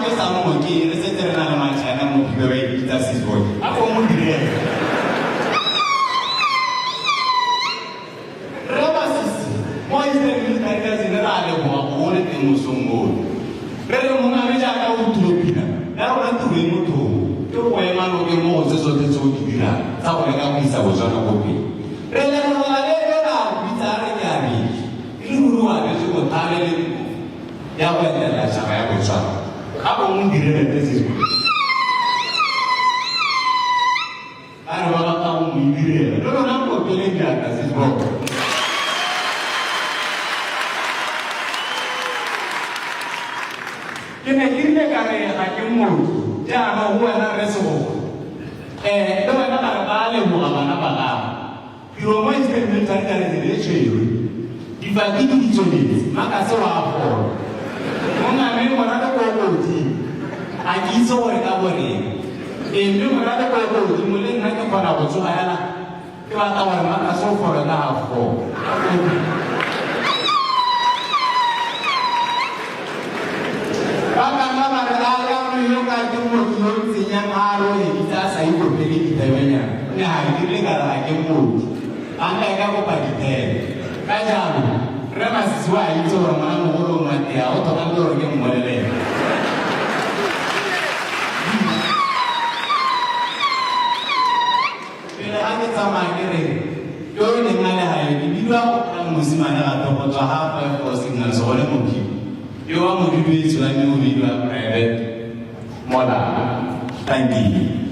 ke sa mo ke re setse re na le Machina mo Phikwe ba e bitsa Sisboy. A ko mo direle. Rre Masisi, mo Eastern Military Council re a leboga go bo le teng mosong ono. Re re mongame jaaka o turo pina ya rona tiro e motlhofo ke go ema nokeng mo go tse tsotlhe tse o di dirang tsa go leka go isa Botswana ko pele. Re lebogela le ge ra go bitsa a re ke abetswe, e le ruri o abetswe bothale le nko ya go etelela tšhaba ya Botswana. A ko mo direle tse sengwe. Ba re ba batla go mo direla. Le lona nkopeleng diatla se bro. Ke ne ke rile ka re ga ke mooki, jaanong go wena Rre Segokgo. Eh, le wena ba re ba a leboga bana ba gago. Tiro mo Eastern Military Garrison e tshwerwe. Dipatiki di tsweletse, makase wa a gola. Mongame morale ko godimo. Ga ke itse gore ka goreng. Ee, mme morale ko godimo le nna ke kgona go tsoga hela ke batla gore makase o fole ka half four. Ba ka nna ba re a jaanong yo ka ke mooki yo o ntseng yang a re o editse a sa ikopele dithebenyana. Mme ga ke rile ka re ga ke mooki. Ga nka ka kopa dithebe. Ka jalo, Rre Masisi o a itse gore ngwana mogolo o nwa tea, o tlhoka le gore ke mmolelele. Pele ga ke tsamaya ke re, yo o neng a le gae, ke bidiwa go kgang mosimane gape go tswa ga 5 4 signals gone Mophiko. Yo wa moduduetsi wa me o bidiwa Private Molala. Thank you.